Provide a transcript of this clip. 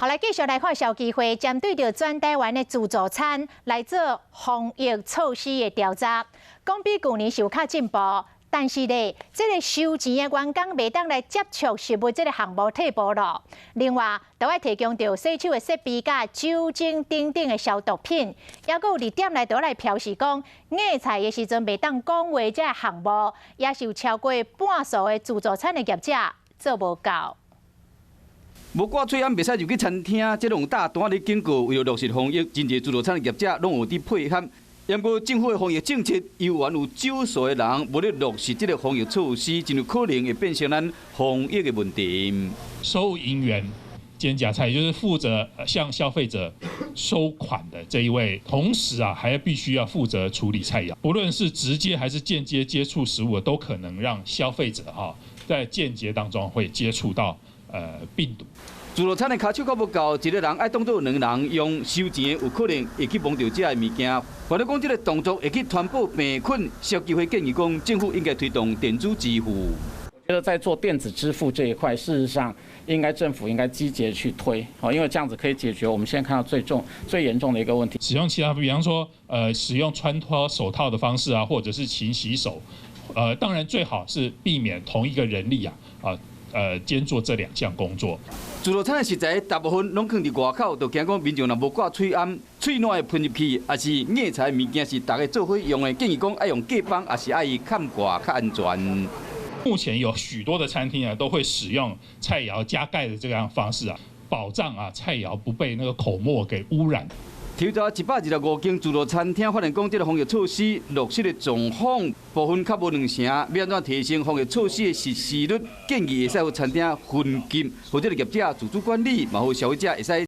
好，來繼續來看消基會針對著全台灣的自助餐來做防疫措施的調查，講比舊年是有較進步，但是咧，這個收錢的員工袂當來接觸食物這個項目退步囉。另外，都愛提供著洗手的設備佮酒精等等的消毒品，抑閣有佇店內都來標示講，夾菜的時陣袂當講話這個項目，也是有超過半數的自助餐的業者做無到。無掛喙罨袂使入去餐廳，這攏有貼單仔咧警告。為著落實防疫，真濟自助餐的業者攏有佇配合。毋過政府的防疫政策，猶原有少數的人無咧落實這個防疫措施，真有可能會變成咱防疫的問題。收銀員兼夾菜，就是負責向消費者收款的這一位，同時啊，還必須要負責處理菜餚，不論是直接還是間接接觸食物，都可能讓消費者哈在間接當中會接觸到病毒。自助餐的跤手較無夠，一個人愛當做兩人用，收錢有可能會去摸著這个物件。或者講這個動作會去傳播病菌，消基會建議講，政府應該推動電子支付。我覺得在做電子支付這一塊，事實上應該政府應該積極去推，因為這樣子可以解決我們現在看到最重、最嚴重的一個問題。使用其他，比方說，使用穿脫手套的方式啊，或者是勤洗手，當然最好是避免同一個人力啊，兼做這兩項工作。自助餐的食材大部分攏囥佇外口，就驚講民眾若無掛喙罨，喙瀾會噴入去，抑是夾菜物件是逐家做伙用的，建議講愛用隔板，抑是愛崁蓋較安全。目前有許多的餐廳啊，都會使用菜肴加蓋的這樣方式啊，保障啊菜肴不被那個口沫給汙染。調查125間自助餐廳，發現講這个防疫措施落實的狀況，部分較無兩成，欲按怎提升防疫措施的實施率？建議會使予餐廳分級，予這个業者自主管理，嘛予消費者會使。